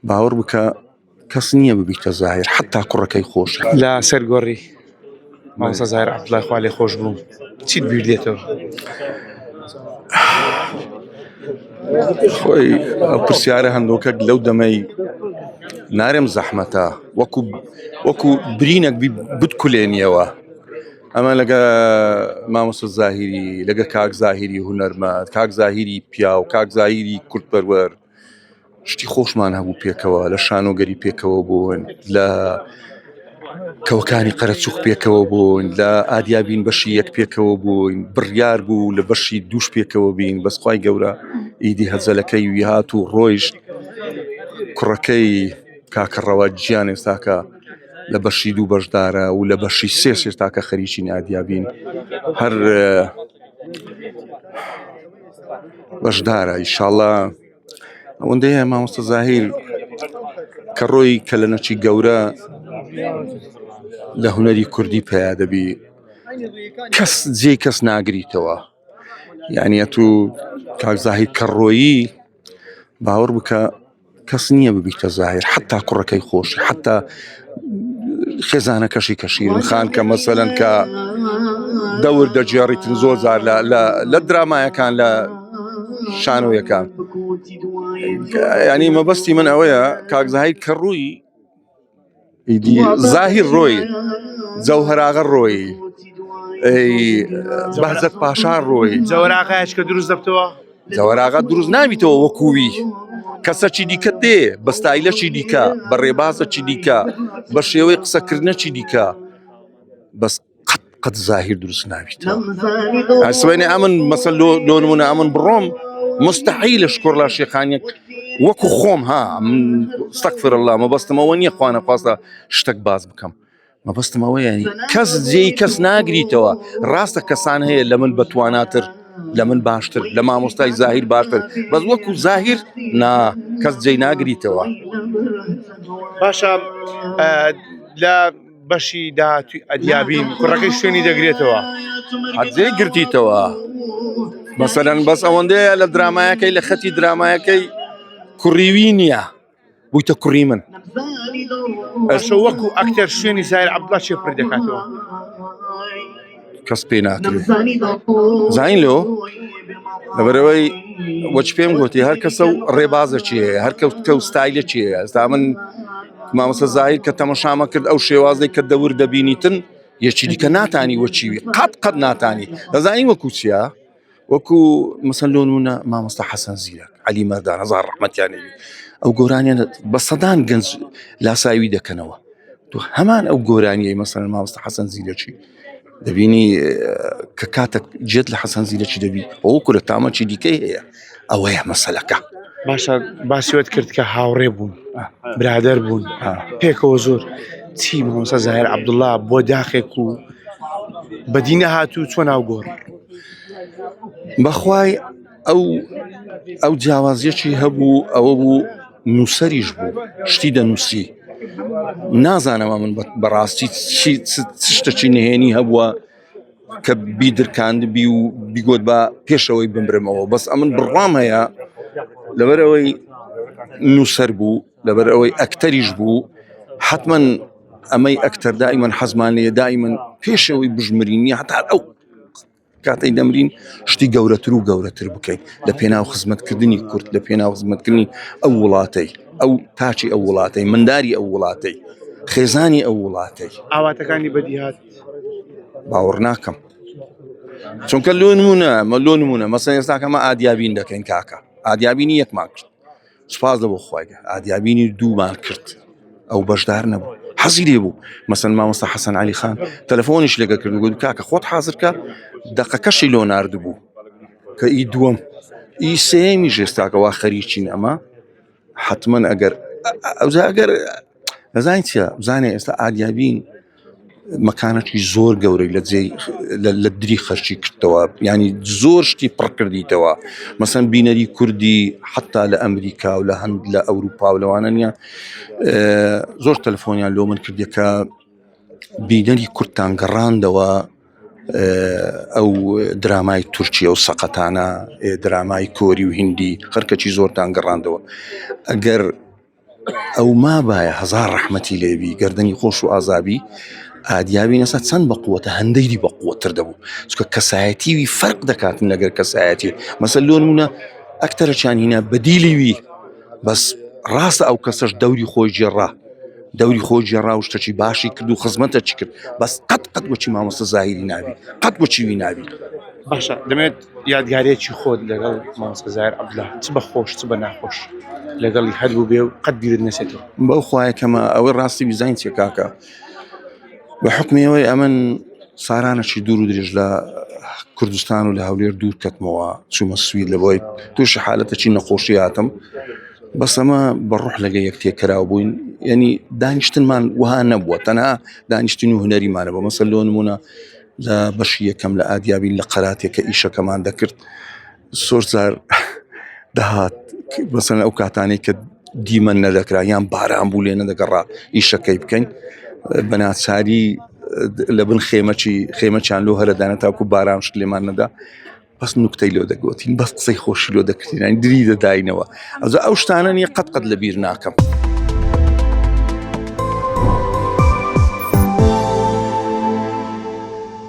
باوەڕ بکە کەس نییە ببیتە زاهیر حتا کوڕەکەی خۆش لە سەر گۆڕی مامۆستا زاهیر عەبدوڵای خوا لێ خۆش بوو چیت بیر دێتەوە؟ خۆی ئەو پرسیارە هەندۆکەک لەو دەمەی نارێم زەحمەتە وەکو وەکو برینێک بتکولێنیەوە ئەمە لەگە مامۆستا زاهیری لەگە کاک زاهیری هونەرمەند کاک زاهیری پیاو کاک زاهیری کوردپەروەر شتی خۆشمان هەبوو پێکەوە لە شانۆگەری پێکەوە بوون لە کەوەکانی قەرەچوخ پێکەوە بوون لە ئادیابین بەشی یەک پێکەوە بووین بڕیار بوو لە بەشی دووش پێکەوە بین بەسخوای گەورە ئیدی هەزەلەکەی وی هات و ڕۆیشت کوڕەکەی کاکەڕەوە گیان ئێستاکە لە بەشی دوو بەشدارە و لە بەشی سێ سێستاکە خەریکی نادیابین هەر بەشدارە ئیشاڵە ئەوەندەیە مامۆستا زاهیر کە ڕۆی کە لە نەچی گەورە لە هونەری کوردی پیا دەبی کەس جێ کەس ناگریتەوە یعنی ئەتوو کاک زاهیر کە ڕۆیی باوەڕ بکە کەس نییە ببیتە زاهیر حتا کوڕەکەی خۆشی حتا خێزانەکەشی کە شیرین خان کە مەسەلەن کە دەور دەگێڕیتن زۆر جار لە لە درامایەکان لە شانۆیەکان ینی مەبەستی من ئەوەیە کاک زاهیر کە ڕووی ئیدی زاهیر ڕۆی جەوهەراغە ڕۆی بەهزەت پاشا ڕۆی جەوەراغایش کە دروست دەبتەوە جەوەراغا دروست نابیتەوە وەکووی کەسەکی دیکە دێ بە ستایلەکی دیکە بە ڕێبازەکی دیکە بە شێوەی قسەکردنەکی دیکە بەس قەت قەت زاهیر دروست نابیتەوە ئەسوێنێ ئەمن مەسەل لۆ لۆ نمونە ئەمن بڕۆم مستحیل شکۆر لا شێخانیەک وەکو خۆم ها استغفر الله مەبەستم ئەوە نییە خوانە خواستە شتێک باز بکەم مەبەستم ئەوە ینی کەس جێی کەس ناگریتەوە ڕاستە کەسان هەیە لە من بەتواناتر لە من باشتر لە مامۆستای زاهیر باشتر بەس وەکو زاهیر نا کەس جێی ناگریتەوە باشە لە بەشی داهاتوی ئەدیابین کوڕەکەی شوێنی دەگرێتەوە حەجێ گرتیتەوە مەسەلەن بەس ئەوەندەیە لە درامایەکەی لە خەتی درامایەکەی کوڕیوی نییە بوویتە کوڕی من ئەشە وەکو ئەکتەر شوێنی زاهیر عەبدوڵا چێ پڕ دەکاتەوە کەس پێ ناکرێت زین لۆ لەبەرەوەی وەچ پێم گوتی هەر کەسە و ڕێبازەکی هەیە هەر کەوتکە و ستایلێکی هەیە ئێستا من مامۆستا زاهیر کە تەمەشامە کرد ئەو شێوازێک کە دەور دەبینیتن یەکی دیکە ناتانی وەچیوی قەت قەت ناتانی دەزانی وەکو چییە؟ وەکو مەسەن لۆ نمونە مامۆستا حەسەن زیرەک عەلی مەردان هەزار ڕەحمەتیان لێ بێ ئەو گۆرانیان بە سەدان گەنج لاساوی دەکەنەوە تو هەمان ئەو گۆرانیەی مەسەن مامۆستا حەسەن زیرەکی دەبینی کە کاتێک جێت لە حەسەن زیرەکی دەبی ئەو کورە تامەکی دیکەی هەیە ئەوەیە مەسەلەکە باشە باسیوەت کرد کە هاوڕێ بوون برادەر بوون پێکەوە زۆر چی مامۆستا زاهیر عەبدوڵڵا بۆ داخێک و بەدی نەهات و چۆ ناو گۆڕ بەخوای ئەو ئەو جیاوازیەکی هەبوو ئەوە بوو نووسەریش بوو شتی دەنووسی نازانەوە من بەڕاستی چی شتەکی نهێنی هەبووە کە بیدرکاندبی و بیگۆت بە پێشەوەی بمرمەوە بەس ئەمن بڕام هەیە لەبەرەوەی نووسەر بوو لەبەر ئەوەی ئەکتەریش بوو حتمما ئەمەی ئەکتەر دائیمەن حەزمان لێ دائیمەن پێشەوەی بژمرین هەتا ئەو کاتەی دەمرین شتی گەورەتر و گەورەتر بکەین لە پێناو خزمەتکردنی کورد لە پێناو خزمەتکردنی ئەو وڵاتەی ئەو تاچی ئەو وڵاتەی منداری ئەو وڵاتەی خێزانی ئەو وڵاتەی ئاواتەکانی بەدیهات باوەڕ ناکەم چونکە لۆ نمونە مە لۆ نمونە مەسەن ئێستاکەمە ئادیابین دەکەین کاکە ئادیابینی یەکمان کرد سوپاس لە بۆ خوای گەورە ئادیابینی دوومان کرد ئەو بەشدار نەبوو حەزی لێ بوو مەسەن مامۆستا حەسەن علی خان تەلەفۆنیش لەگە کرد گوت کاکە خۆت حاضر کە دەقەکەشی لۆ ناردبوو کە ئی دووەم ئی سێمی ژێستاکەەوە خەریکین ئەمە حتمما ئەگەر ئەوجا ئەگەر دەزانین چیە بزانێ ئێستا ئادیابین مەکانەکی زۆر گەورەی لە جێی لە دری خەرچی کردەوە ینی زۆر شتی پڕ کردیتەوە مەسەن بینەری کوردی حتا لە ئەمریکا و لە هەند لە ئەوروپا و لەوانە نیە زۆر تەلفۆنیان لۆ من کردیەکە بینەری کوردتان گەڕاندەوە ئەو درامای تورکیە و سەقەتانە درامای کۆری و هندی خەرکەکی زۆرتان گەڕاندەوە ئەگەر. ئەو مابایە هەزار ڕەحمەتی لێبی گردنی خۆش و ئازابی ئادیاوی نەسا چەند بە قووەتە هەندەیری بە قووەتر دەبوو چکە کەسایەتیوی فەرق دەکاتن لەگەر کەسایەتی مەسە لۆنمونە ئەکتەرەچیان هینا بەدیلیوی بەس ڕاستە ئەو کەسەش دەوری خۆی گێڕا دەوری خۆی گێڕا و شتەکی باشی کرد و خزمەتە چی کرد بەس قەت قەت وەچی مامۆستا زاهیری نابی قەت وەچی وی نابی. باشە دەمێت یادگارێکی خۆت لەگەڵ مامۆستا زاهیر عەبدوڵا چ بە خۆش چ بە ناخۆش لەگەڵی هەر بوو بێ و قەت بیرت نەچێتەوە. بەو خوایە کەمە ئەوەی ڕاستی بیزانین چیە کاکە بە حوکمی ئەوەی ئەمن سارانەکی دوور و درێژ لە کوردستان و لە هەولێر دوور کەتمەوە چوومە سوید لە بۆی تووشی حالەتەکی نەخۆشی هاتم بەس ئەمە بە ڕۆح لەگە یەک تێکراو بووین یعنی دانیشتنمان وها نەبووە تەنها دانیشتن و هونەریمانە بۆ مەسەل لۆ نمونە لە بەشی یەکەم لە ئادیابین لە قەراتێک کە ئیشەکەمان دەکرد زۆر جار دەهات بەسەن ئەو کاتانەی کە دیمەن نەدەکرا یان باران بوو لێ نەدەگەڕا ئیشەکەی بکەین بە ناچاری لە بن خێمەچی خێمەچیان لۆ هەرەدانە تاکو باران شت لێمان نەدا بەس نوکتەی لۆ دەگوتین بەس قسەی خۆشی لۆ دەکردین دری دەداینەوە ئەوجا ئەو شتانە نیە قەت قەت لە بیر ناکەم.